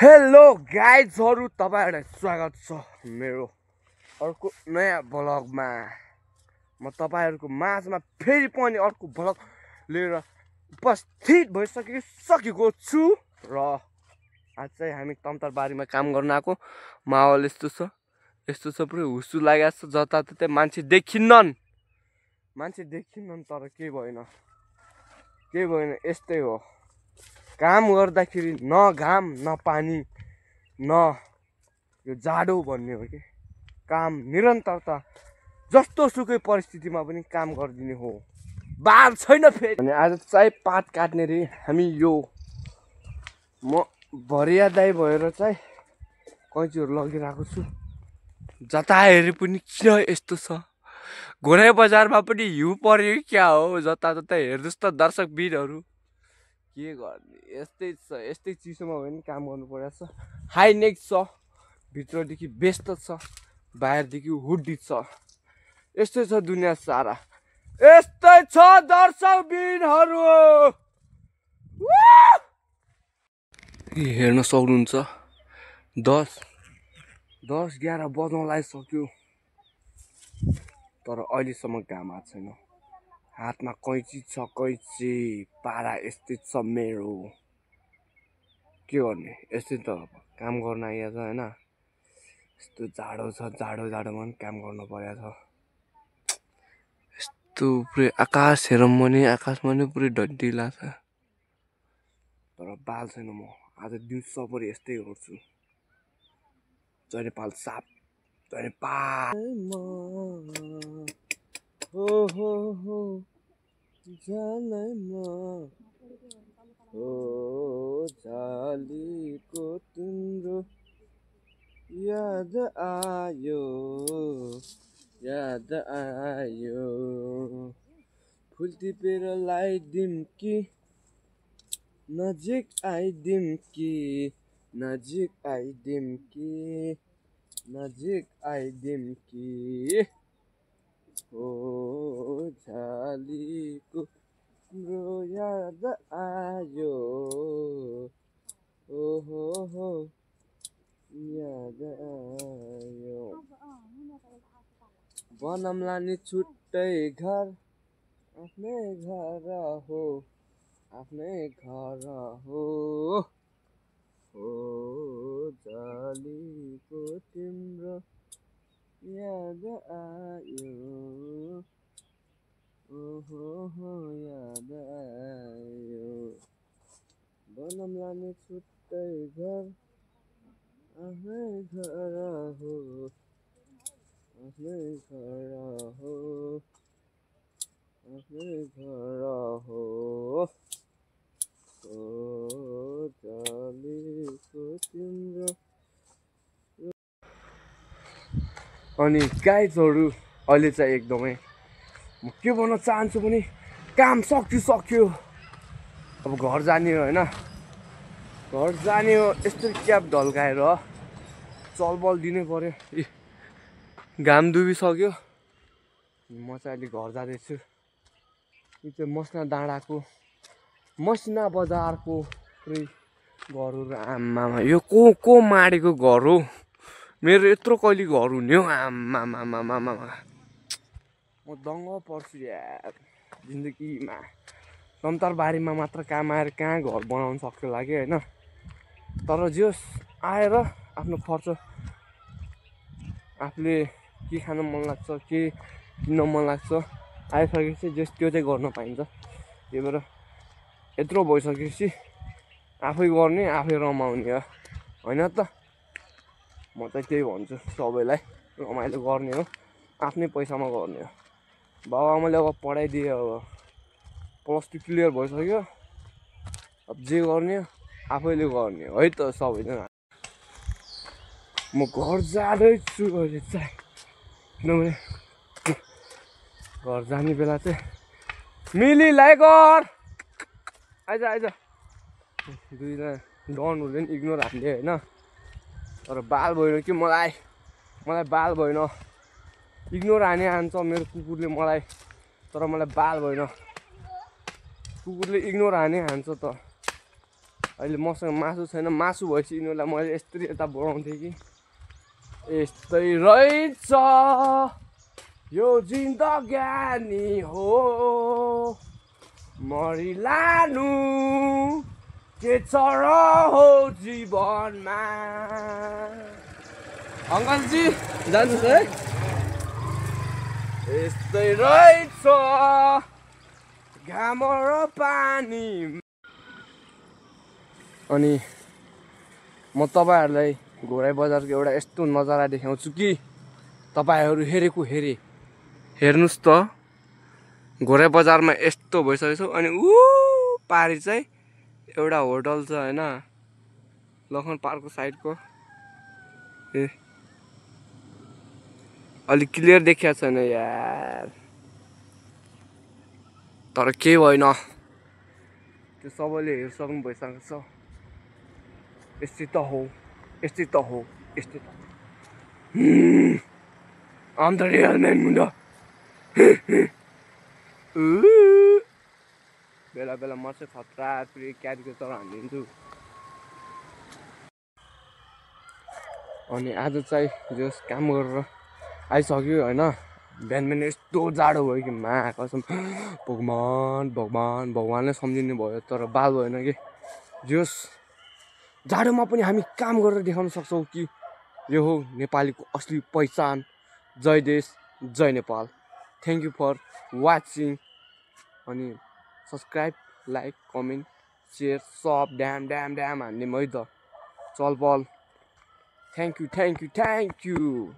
Hello गाइजहरु, तपाईहरुलाई स्वागत छ मेरो अर्को नयाँ भ्लगमा। म तपाईहरुको माझमा फेरि पनि अर्को भ्लग लिएर उपस्थित भइसकेको छु र आज चाहिँ हामी तम्तरबारीमा काम गर्न आएको। माहौल यस्तो छ पुरै हुसु लागेको छ, जताततै मान्छे देखिन्नन् तर केही भएन, यस्तै हो। काम गर्दाखेरि न घाम न पानी न यो जाडो भन्ने हो कि काम निरन्तरता जस्तो सुकै परिस्थितिमा पनि काम गरिदिने हो। बार छैन फेरि अनि आज चाहिँ पात काट्ने रे हामी। यो म भरिया दाइ भएर चाहिँ कैँचीहरू लगिरहेको छु। जता हेरे पनि किन यस्तो छ, घोरै बजारमा पनि हिउँ पर्यो क्या हो। जताततै हेर्नुहोस् त दर्शक वीरहरू, के गर्ने, यस्तै चिसोमा भयो भने काम गर्नु परेको छ। हाई नेक छ, भित्रदेखि व्यस्त छ, बाहिरदेखि हुड्डी छ। यस्तै छ दुनियाँ सारा, यस्तै छ दर्शक वीरहरू। हेर्न सक्नुहुन्छ 10-11 बज्न लागिसक्यो, तर अहिलेसम्म घाम आएको छैन। हातमा कैँची छ, कैँची पारा यस्तै छ मेरो। के गर्ने, यस्तै त काम गर्न आइएको छ होइन। यस्तो जाडो छ, जाडोमा पनि काम गर्नु परेको छ। यस्तो पुरै आकाश हेरौँ भने आकाशमा नि पुरै ढड्डिला छ, तर बाल छैन। म आज दिउँसोभरि यस्तै गर्छु। जरेपाल साप जरेपाल हो जानमा हो जालीको तिम्रो याद आयो फुल टिपेर लगाइदिम कि नजिक आइदिम कि हो जालीको तिम्रो याद आयो हो याद आयो। बनाउँला नि छुट्टै घर, आफ्नै घर हो हो जालीको तिम्रो याद आयो हो याद आयो। बनाउँला नि छुट्टै घर, आफ्नै घर हो जालीको तिम्रो। अनि गाइजहरु, अहिले चाहिँ एकदमै म के भन्न चाहन्छु भने काम सक्यो। अब घर जाने हो होइन, घर जाने हो। यस्तो क्याब ढल्काएर चलबल दिनै पर्यो। घाम डुबिसक्यो। म चाहिँ अहिले घर जाँदैछु। यो चाहिँ मसिना बजारको पुरै घरहरू। आमामा, यो को माडेको घर हो? मेरो यत्रो कहिले घर हुने हो? आमामामा, म दङ्ग पर्छु यार जिन्दगीमा। तम्तरबारीमा मात्र काम आएर कहाँ घर बनाउनु सक्यो लाग्यो होइन। तर जे होस्, आएर आफ्नो खर्च आफूले के खान मन लाग्छ, के किन्न मन लाग्छ, आइसकेपछि त्यो चाहिँ गर्न पाइन्छ। त्यही भएर यत्रो भइसकेपछि आफै गर्ने, आफै रमाउने हो होइन त। म चाहिँ त्यही भन्छु सबैलाई, रमाइलो गर्ने हो, आफ्नै पैसामा गर्ने हो। बाबुआमाले अब पढाइदिए, अब +2 क्लियर भइसक्यो। अब जे गर्ने आफैले गर्ने है त सबैजना। म घर जाँदैछु अहिले चाहिँ, किनभने घर जाने बेला चाहिँ मिली लाइगर आइज दुईजना डन हुँदैन, इग्नोर हान्ने होइन। तर बाल भएन कि मलाई बाल भएन। इग्नोर हान्छ मेरो कुकुरले मलाई, तर मलाई बाल भएन। कुकुरले इग्नोर हान्छ त अहिले मसँग मासु छैन, मासु भएपछि यिनीहरूलाई मैले यस्तरी यता बढाउँथेँ कि यस्तै रहेछ यो जिन्दगानी हो मरिलानु के छ र हो जीवनमा। अङ्कलजी जानुहोस् है। यस्तै रहेछ घाम र पानी। अनि म तपाईँहरूलाई घोराई बजारको एउटा यस्तो नजारा देखाउँछु कि तपाईँहरू हेर्नुहोस् त। घोराई बजारमा यस्तो भइसकेको छ। अनि पारि चाहिँ एउटा होटल छ होइन, लखन पार्कको साइडको। अलिक क्लियर देखिया छैन यार, तर केही होइन, त्यो सबैले हेरिसक्नु भइसकेको छ। यस्तै त हो, यस्तै त हो, यस्तै त हो। I'm the real man मुन्डा। बेला बेला म चाहिँ खतरा फेरि क्यारीको तर हानिदिन्छु। अनि आज चाहिँ जस काम गरेर आइसक्यो होइन। बिहान बिहान यस्तो जाडो भयो कि मा कसम भगवानले सम्झिनु भयो। तर बाल भएन कि जस जाडोमा पनि हामी काम गरेर देखाउन सक्छौँ कि यो हो नेपालीको असली पहिचान। जय देश जय Nepal. Thank you for watching. अनि सब्सक्राइब, लाइक, कमेन्ट, सेयर सब ड्याम हान्ने है त चल पल। Thank you.